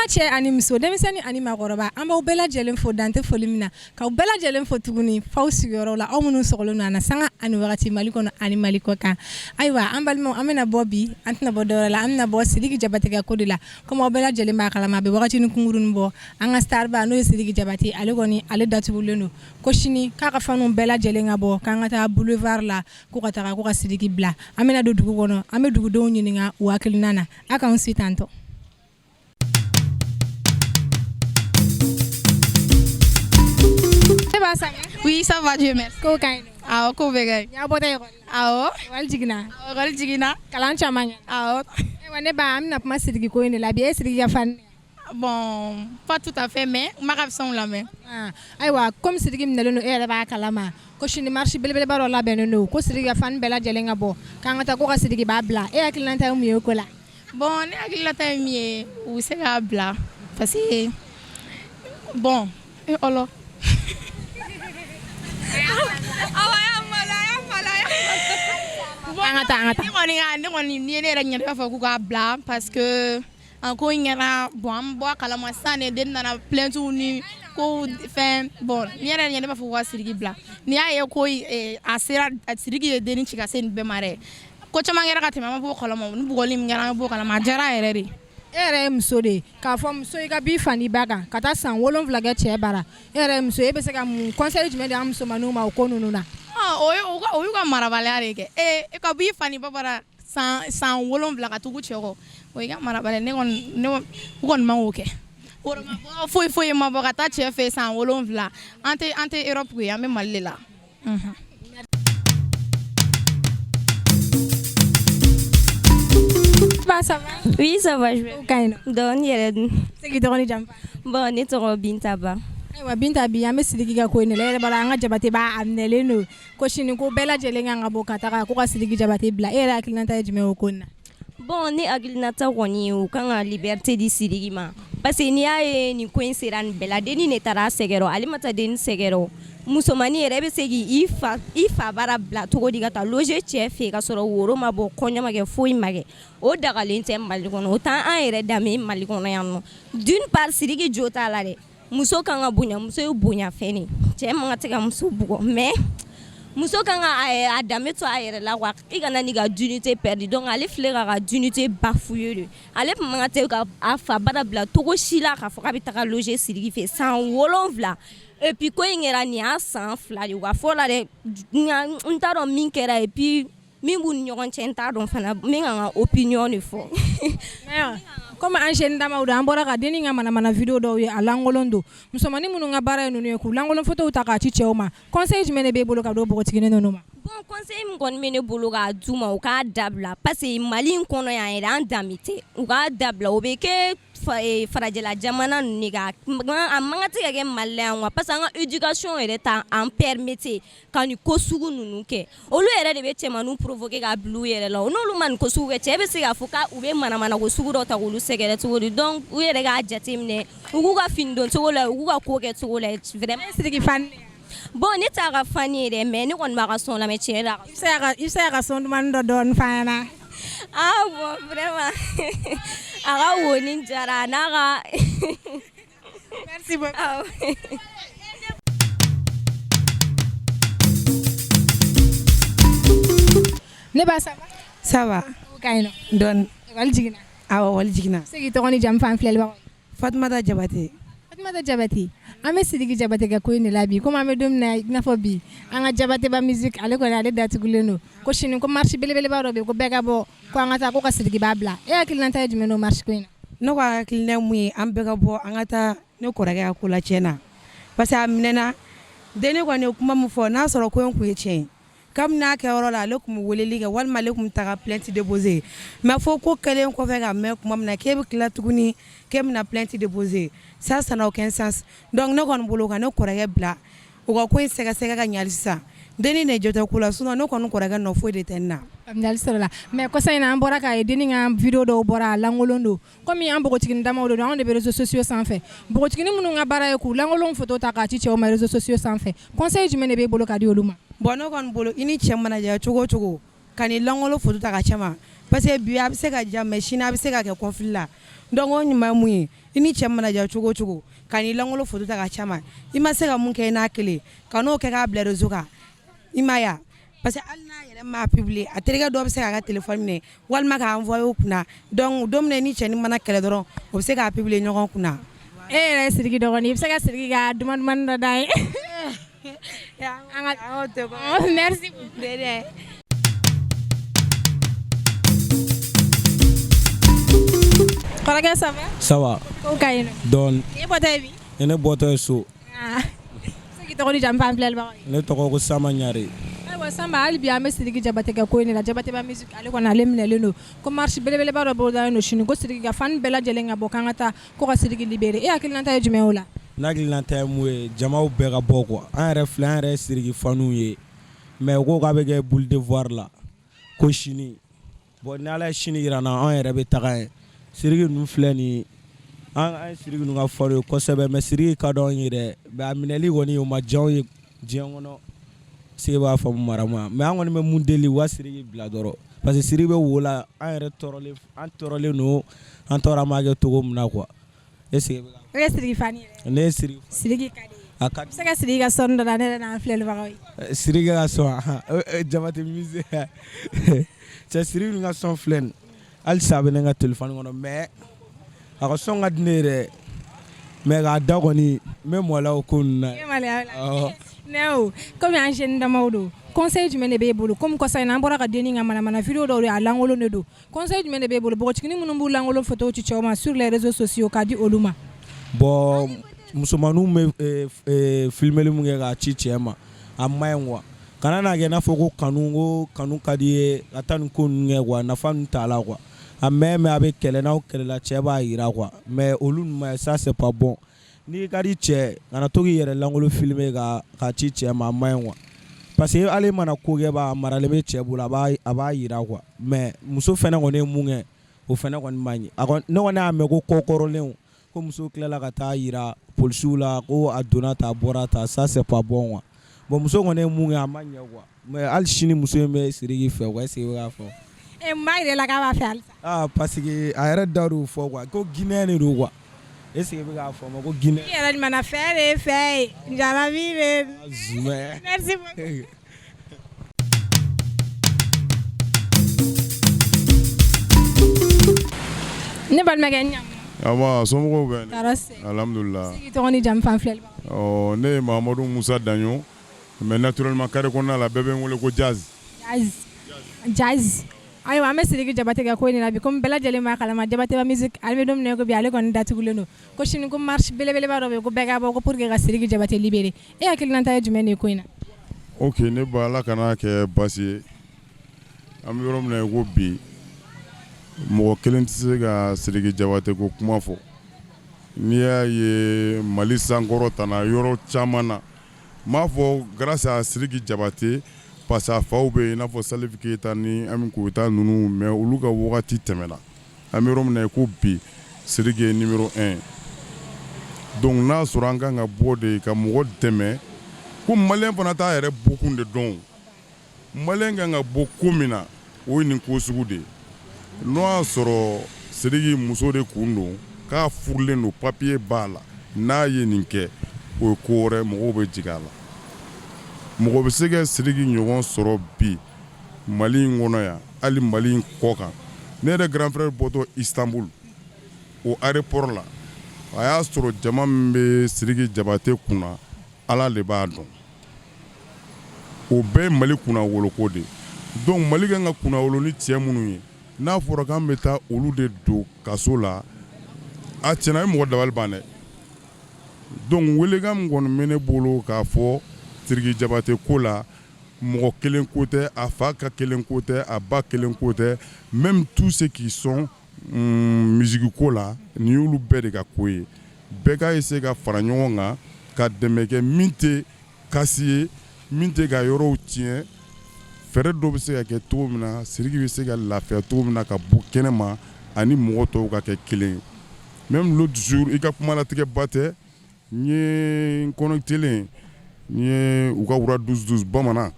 Filɛbaga cɛ ani muso, denmisɛnnin ani maakɔrɔba, an b'aw bɛɛ lajɛlen fo dan tɛ foli min na, k'aw bɛɛ lajɛlen fo tuguni f'aw sigiyɔrɔ la, aw minnu sɔgɔlen don an na sanga ani wagati Mali kɔnɔ ani Mali kɔ kan. Ayiwa an balimaw, an bɛna bɔ bi, an tɛna bɔ dɔwɛrɛ la, an bɛna bɔ Sidiki Jabate ka ko de la. Comme aw bɛɛ lajɛlen b'a kalama, a bɛ wagatinin kunkurunnin bɔ, an ka star ba n'o ye Sidiki Jabate, ale kɔni ale datugulen don. Ko sini k'a ka fanw bɛɛ lajɛlen ka bɔ k'an ka taa boulevard la, ko ka taga ko ka Sidiki bila. An bɛna don dugu kɔnɔ, an bɛ dugudenw ɲininka u hakilina na. A k'an suit tantôt. Ne ba, ça va? Oui, ça va, Dieu merci. Kow ka ɲi? Awɔ, kow bɛɛ ka ɲi. Y'aw bɔtɔ ekɔli la? Awɔ. Ekɔli jiginna? Awɔ, ekɔli jiginna. Kalan caman kɛ? Awɔ. Ayiwa ne ba, an bɛna kuma Sidiki ko in de la bi. E ye Sidiki ka fan de ye? Bon, pas tout à fait, mais n b'a ka fɛnw lamɛn. Ah, ayiwa, comme Sidiki minɛlen don, e yɛrɛ b'a kalama ko sini marche belebeleba dɔ labɛnnen don, ko Sidiki ka fan bɛɛ lajɛlen ka bɔ k'an ka taa ko ka Sidiki b'a bila. E hakilinata ye mun ye o ko la? Bon, ne hakilinata ye min ye, u bɛ se k'a bila parce que bon, e ɔlɔ. An ka taa, an ka taa. Ne kɔni, n'i ye ne yɛrɛ ɲininka, ne b'a fɔ k'u k'a bila parce que a ko in kɛra, bon, an bɔ a kalama sisan de, den nana plainte ni ko fɛn. Bon, ni yɛrɛ ɲɛ, ne b'a fɔ k'u ka Sidiki bila. N'i y'a ye ko a sera, Sidiki ye denni ci ka se nin bɛɛ ma dɛ, ko caman kɛra ka tɛmɛ, an ma bɔ o kalama. Ni bugɔli min kɛra, an bɛ bɔ o kalama. A diyara yɛrɛ de. E yɛrɛ ye muso de ye, k'a fɔ muso i ka b'i fa n'i ba kan ka taa san 7 kɛ cɛ bara, e yɛrɛ ye muso ye, e bɛ se ka mun conseil jumɛn di an musomaninw ma o ko ninnu na? O y'u ka marabaliya de kɛ. E ka b'i fa n'i ba bara san 7 ka tugu cɛ kɔ, o y'i ka marabaliya. Ne kɔni, ne u kɔni man k'o kɛ. Woro ma bɔ, foyi foyi ma bɔ ka taa cɛ fɛ san 7. An tɛ Europe ye, an bɛ Mali de la. Ba, ça va? Oui, ça va, je vais. Ka ɲi nɔ? Dɔɔni yɛrɛ dun. Se k'i tɔgɔ ni jamu fɔ? Bon, ne tɔgɔ Binta Ba. Ayiwa Binta, bi an bɛ Sidiki ka ko in de la. E yɛrɛ b'a dɔn, an ka Jabate b'a a minɛlen don, ko sini ko bɛɛ lajɛlen kan ka bɔ ka taga ko ka Sidiki Jabate bila. E yɛrɛ hakilinata ye jumɛn ye o ko in na? Bon, ne hakilinata kɔni ye, u kan ka liberté di Sidiki ma parce que n'i y'a ye nin ko in sera nin bɛɛ la, denni de taara a sɛgɛrɛ, ale ma taa denni sɛgɛrɛ. Musomannin yɛrɛ bɛ se k'i fa i fa bara bila cogo di ka taa loger cɛ fɛ yen ka sɔrɔ woro ma bɔ, kɔɲɔ ma kɛ, foyi ma kɛ? O dagalen tɛ Mali kɔnɔ, o t'an an yɛrɛ danbe Mali kɔnɔ yan nɔ. D'une part, Sidiki jo t'a la dɛ. Muso kan ka bonya, muso ye bonya fɛn de, cɛ man ka tɛ ka muso bugɔ, mais muso kan ka a danbe to a yɛrɛ la quoi. I kana n'i ka dignité perdre. Donc ale filɛ k'a ka dignité bafouer de. Ale tun man ka tɛ ka a fa bara bila togo si la k'a fɔ k'a bɛ taga loger Sidiki fɛ san 7. Et puis ko in kɛra nin y'a san 2 de, u ka fɔ la dɛ. Nka n t'a dɔn min kɛra et puis min b'u ni ɲɔgɔn cɛ, n t'a dɔn fana. N bɛ ka n ka opinion de fɔ. Comme an jeune damaw don, an bɔra ka denni ka manamana vidéo dɔw ye, a lankolon don. Musomanin minnu ka baara ye ninnu ye, k'u lankolon photos ta k'a ci cɛw ma, conseil jumɛn de b'e bolo ka d'o npogotiginin ninnu ma? Bon, conseil min kɔni bɛ ne bolo k'a d'u ma, u k'a dabila parce que Mali in kɔnɔ yan yɛrɛ, an danbe tɛ. U k'a dabila. O bɛ kɛ farajɛla jamana ninnu de kan, a man ka tɛ ka kɛ Mali la yan quoi, parce que an ka éducation yɛrɛ t'an permettre ka nin ko sugu ninnu kɛ. Olu yɛrɛ de bɛ cɛmaninw provoquer k'a bila u yɛrɛ la. N'olu ma nin ko sugu kɛ, cɛ bɛ se k'a fɔ k'u bɛ manamana ko sugu dɔ ta k'olu sɛgɛrɛ cogo di? Donc u yɛrɛ k'a jateminɛ, u k'u ka fini don cogo la, u k'u ka ko kɛ cogo la vraiment. E Sidiki fan de ye? Bon, ne t'a ka fan ye dɛ, mais ne kɔni b'a ka son lamɛn, tiɲɛ la. I bɛ se k'a ka son dumannin dɔ dɔɔni f'an ɲɛna? Ah bon, vraiment, a ka woni jara a n'a ka. Merci beaucoup. Awɔ. Ne ba, ça va? Ça va. Ko ka ɲi nɔ? Dɔɔni. Ekɔli jiginna? Awɔ, ekɔli jiginna. Se k'i tɔgɔ ni jamu f'an filɛlibagaw ye? Fatumata Jabate. Fatumata Jabate, an bɛ Sidiki Jabate ka ko in de la bi. Komi an bɛ don min na i n'a fɔ bi, an ka Jabateba musique, ale kɔni ale datugulen don, ko sini ko marche belebeleba dɔ bɛ yen, ko bɛɛ ka bɔ ko an ka taa ko ka Sidiki b'a bila. E hakilinata ye jumɛn ye o marche ko in na? Ne ka hakilina ye mun ye, an bɛɛ ka bɔ an ka taa ne kɔrɔkɛ ka ko la tiɲɛ na, parce que a minɛna denni kɔni ye kuma min fɔ, n'a sɔrɔ ko in tun ye tiɲɛ ye, kabini n'a kɛyɔrɔ la, ale tun bɛ weleli kɛ walima ale tun bɛ taga plainte déposer. Mais fo ko kɛlen kɔfɛ ka mɛn tuma min na, k'e bɛ tila tuguni k'e bɛna plainte déposer, ça ça n'a aucun sens. Donc ne kɔni bolo, ka ne kɔrɔkɛ bila, u ka ko in sɛgɛsɛgɛ ka ɲɛ sisan. Denni de jo tɛ ko la, sinon ne kɔni kɔrɔkɛ nɔ foyi de tɛ ne na. Faamuyali sɔrɔla. Mais kɔsa in na, an bɔra k'a ye denni ka vidéo dɔw bɔra, a lankolon don. Komi an npogotiginin damaw de don, anw de bɛ réseaux sociaux sanfɛ, npogotiginin minnu ka baara ye k'u lankolon photo ta k'a ci cɛw ma réseaux sociaux sanfɛ, conseil jumɛn de b'e bolo ka di olu ma? Bon, ne kɔni bolo, i ni cɛ mana diya cogo o cogo. Ka n'i lankolon photo ta k'a ci a ma parce que bi a bɛ se ka diya mais sini a bɛ se ka kɛ conflit la donc o ɲuman ye mun ye i ni cɛ mana diya cogo o cogo ka n'i lankolon photo ta k'a ci a ma i ma se ka mun kɛ i n'a kelen ka n'o kɛ k'a bila réseau kan i ma ye wa parce que hali n'a yɛrɛ m'a publier a terikɛ dɔ bɛ se k'a ka téléphone minɛ walima k'a envoyer o kunna donc don min na i ni cɛnin mana kɛlɛ dɔrɔn o bɛ se k'a publier ɲɔgɔn kunna. E yɛrɛ ye Sidiki dɔgɔnin ye i bɛ se ka Sidiki ka duman dumannin dɔ d'an ye. An ka merci beaucoup. Kɔrɔkɛ ça va? Ça va. Kow ka ɲi nɔ? Dɔɔni. E bɔtɔ ye min? Ni ne bɔtɔ ye so. Ah. Se k'i tɔgɔ n'i jamu fɔ an filɛlibagaw ye. Ne tɔgɔ ko Sanba Ɲare. Ayiwa Sanba hali bi an bɛ Sidiki Jabate ka ko in de la Jabateba musique ale kɔni ale minɛlen don ko marche belebeleba dɔ bolodalen don sini ko Sidiki ka fan bɛɛ lajɛlen ka bɔ k'an ka taa ko ka Sidiki libérer e hakilinata ye jumɛn ye o la? Ne hakilinata ye mun ye jamaw bɛɛ ka bɔ quoi an yɛrɛ filɛ an yɛrɛ ye Sidiki fanw ye mais u ko k'a bɛ kɛ boule de voir la ko sini bon ni Ala ye sini jira an na an yɛrɛ bɛ taga yen Sidiki ninnu filɛ nin ye an ye Sidiki ninnu ka fanw ye kosɛbɛ mais Sidiki ka d'anw ye dɛ mais a minɛli kɔni o ma diya anw ye diɲɛ kɔnɔ est-ce que i b'a faamu maramu mais an kɔni bɛ mun deli u ka Sidiki bila dɔrɔn parce que Sidiki bɛ wo la an yɛrɛ tɔɔrɔlen an tɔɔrɔlen don an tɔɔrɔ an b'a kɛ cogo min na quoi est-ce que E ye Sidiki fan ye ne ye Sidiki Sidiki ka di a ka i bɛ se ka Sidiki ka son dɔ da ne yɛrɛ n'an filɛlibagaw ye Sidiki ka son Jabate musique cɛ Sidiki ninnu ka son filɛ nin halisa a bɛ ne ka téléphone kɔnɔ mais a ka son ka di ne ye dɛ mais k'a da kɔni n bɛ maloya o ko ninnu na. I bɛ maloya o la ne o komi an jeune damaw don conseil jumɛn de b'e bolo komi kɔsa in na an bɔra ka dennin ka manamana vidéo dɔw ye a lankolon de don conseil jumɛn de b'e bolo npogotiginin minnu b'u lankolon photo ci cɛw ma sur les réseaux sociaux k'a di olu ma. Bon musomaninw bɛ filmeli mun kɛ k'a ci cɛ ma a man ɲi quoi kana n'a kɛ i n'a fɔ ko kanu ko kanu ka di ye ka taa nin ko ninnu kɛ quoi nafa ninnu t'a la quoi a mɛn mɛn a bɛ kɛlɛ n'aw kɛlɛla cɛ b'a jira quoi mais olu ninnu ma ça c'est pas bon n'i ka di cɛ kana to k'i yɛrɛ lankolon filmer ka ci cɛ ma a man ɲi quoi parce que hali mana ko kɛ ba a maralen bɛ cɛ bolo a b'a jira quoi mais muso fɛnɛ kɔni ye mun kɛ o fɛnɛ kɔni man ɲi ne kɔni y'a mɛn ko ko kɔrɔlenw ko muso tilala ka taa jira polisiw la ko a donna tan a bɔra tan ça c'est pas bon quoi bon muso kɔni ye mun kɛ a ma ɲɛ quoi mais hali sini muso in bɛ Sidiki fɛ quoi est-ce que i bɛ k'a fɔ. E mun b'a jira e la k'a b'a fɛ halisa. Ah parce que a yɛrɛ da d'o fɔ quoi ko Guinéen de don quoi est-ce que i bɛ k'a faamu ko Guinée. I yɛrɛ mana fɛ de fɛ ye jarabi bɛ. Zumɛ. Merci beaucoup. Ne balimakɛ i ni ɲankuma. Anba somɔgɔw bɛ Tɔɔrɔ si tɛ. Alhamdulila. I tɔgɔ ni jamu fɔ an filɛlibagaw ye. Ɔ ne ye Mahamadu Musa Daɲo mais naturellement carré kɔnɔna la bɛɛ bɛ n wele ko Jaz. Jaz Jaz ayiwa an bɛ Sidiki Jabate ka ko in de la bi komi bɛɛ lajɛlen b'a kalama Jabateba musique an bɛ don min na i ko bi ale kɔni datugulen don ko sini ko marche belebeleba dɔ bɛ yen ko bɛɛ ka bɔ ko pour que ka Sidiki Jabate libérer e hakilinata ye jumɛn ye ko in na. Ok ne ba Ala kan'a kɛ baasi ye an bɛ yɔrɔ min na i ko bi mɔgɔ kelen tɛ se ka Sidiki Jabate ko kuma fɔ n'i y'a ye Mali sankɔrɔ tana yɔrɔ caman na n b'a fɔ grâce à Sidiki Jabate parce que a faw bɛ yen i n'a fɔ Salif Keita ni Ami Koyita ninnu mais olu ka wagati tɛmɛna an bɛ yɔrɔ min na i ko bi Sidiki ye numéro 1 donc n'a sɔrɔ an kan ka bɔ de ka mɔgɔ dɛmɛ ko malien fana t'a yɛrɛ bɔkun de dɔn malien kan ka bɔ ko min na o ye nin ko sugu de ye n'o y'a sɔrɔ Sidiki muso de kun don k'a furulen don papier b'a la n'a ye nin kɛ o ye ko wɛrɛ mɔgɔw bɛ jigin a la mɔgɔ bɛ se ka Sidiki ɲɔgɔn sɔrɔ bi Mali in kɔnɔ yan hali Mali in kɔ kan ne yɛrɛ grand frère bɔtɔ Istanbul o aéroport la a y'a sɔrɔ jama min bɛ Sidiki Jabate kunna Ala de b'a dɔn o bɛɛ ye Mali kunnawoloko de ye donc Mali kan ka kunnawolo ni cɛ minnu ye n'a fɔra k'an bɛ taa olu de don kaso la a tiɲɛna a ye mɔgɔ dabali ban dɛ donc welekan min kɔni bɛ ne bolo k'a fɔ Sidiki Jabate ko la mɔgɔ kelen ko tɛ a fa ka kelen ko tɛ a ba kelen ko tɛ même tous ceux qui sont musique ko la nin y'olu bɛɛ de ka ko ye bɛɛ ka essayer ka fara ɲɔgɔn kan ka dɛmɛ kɛ min tɛ kasi ye min tɛ ka yɔrɔw tiɲɛ fɛɛrɛ dɔ bɛ se ka kɛ cogo min na Sidiki bɛ se ka lafiya cogo min na ka bɔ kɛnɛ ma ani mɔgɔ tɔw ka kɛ kelen ye même l'autre jour i ka kumalatigɛba tɛ n ye n connecté n ye u ka Roi 12 12 bamanan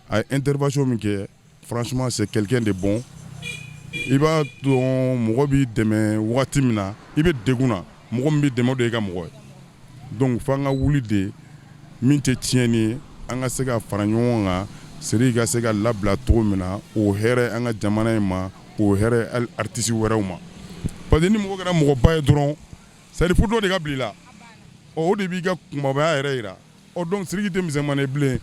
a ye intervention min kɛ Franchement, c'est quelqu'un de bon. I b'a dɔn, mɔgɔ b'i dɛmɛ wagati min na i bɛ degun na, mɔgɔ min b'i dɛmɛ, o de y'i ka mɔgɔ ye. Donc f'an ka wuli de, min tɛ tiɲɛni ye, an ka se ka fara ɲɔgɔn kan, Sidiki ka se ka labila cogo min na, o hɛrɛ an ka jamana in ma, o hɛrɛ hali artiste wɛrɛw ma, parce que ni mɔgɔ kɛra mɔgɔba ye dɔrɔn, c'est à dire fo dɔ de ka bila i la. Ɔ, o de b'i ka kunbabaya yɛrɛ yira. Ɔ, donc Sidiki tɛ misɛnmanin bilen.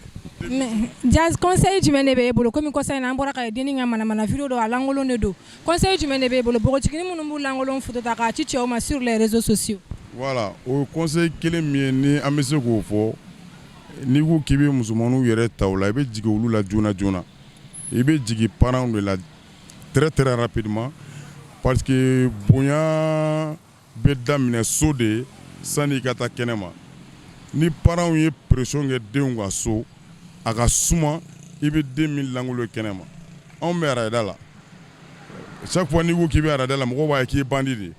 Mais Jazz, conseil jumɛn de bɛ e bolo? Komi kɔsa in na, an bɔra ka dennin ka manamana vidéo dɔ, a lankolon de don. Conseil jumɛn de bɛ e bolo, npogotiginin minnu b'u lankolon photo ta k'a ci cɛw ma sur les réseaux sociaux? Voilà, o conseil kelen min ye ni an bɛ se k'o fɔ, n'i ko k'i bɛ musomaninw yɛrɛ ta o la, i bɛ jigin olu la joona joona, i bɛ jigin parents de la très très rapidement, parce que bonya bɛ daminɛ so de sanni i ka taa kɛnɛ ma. Ni parents ye pression kɛ denw ka so, a ka suma i bɛ den min lankolon kɛnɛ ma. Anw bɛ arayida la, chaque fois n'i ko k'i bɛ arayida la, mɔgɔw b'a ye k'i ye bandit de ye,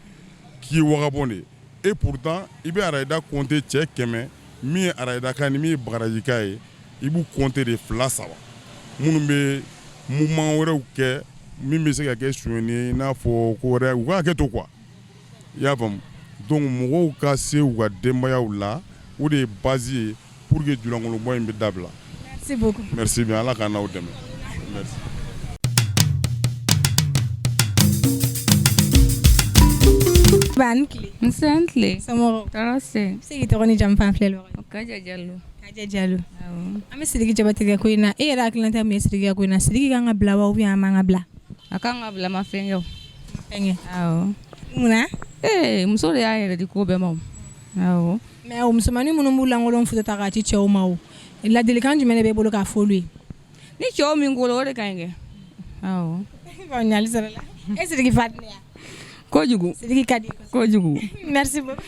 k'i ye vagabond de ye. Et pourtant i bɛ arayida compter cɛ 100, min ye arayida kan ni min ye bagarajika ye, i b'u compter de fila saba. Minnu bɛ mouvement wɛrɛw kɛ min bɛ se ka kɛ sonyɛni ye, i n'a fɔ ko wɛrɛ, u ka hakɛ to quoi, i y'a faamu. Donc mɔgɔw ka se u ka denbayaw la, o de ye base ye pour que julankolonbɔ in bɛ dabila. Merci beaucoup. Merci bien, Ala k'an n'aw dɛmɛ, merci. Ba, ni tile. Nse, an tile. Somɔgɔw? Tɔɔrɔ tɛ. I bɛ se k'i tɔgɔ ni jamu fɔ an filɛbagaw ye? Kaja Jalo. Kaja Jalo. Awɔ. An bɛ Sidiki Jabate ka ko in na. E yɛrɛ hakilinata mun ye Sidiki ka ko in na? Sidiki kan ka bila wa ou bien a man ka bila? A kan ka bila, ma fɛn kɛ o. Fɛn kɛ. Awɔ. Munna? Ee, muso de y'a yɛrɛ di ko bɛɛ ma o. Awɔ. Mais o musomanin minnu b'u lankolon photo ta k'a ci cɛw ma, o ladilikan jumɛn de b'e bolo k'a fɔ olu ye? Ni cɛw min ko o de ka ɲi kɛ. Awɔ. Faamuyali sɔrɔla. E Sidiki fa di ne ya? Kojugu. Sidiki ka di. Kojugu. Merci beaucoup.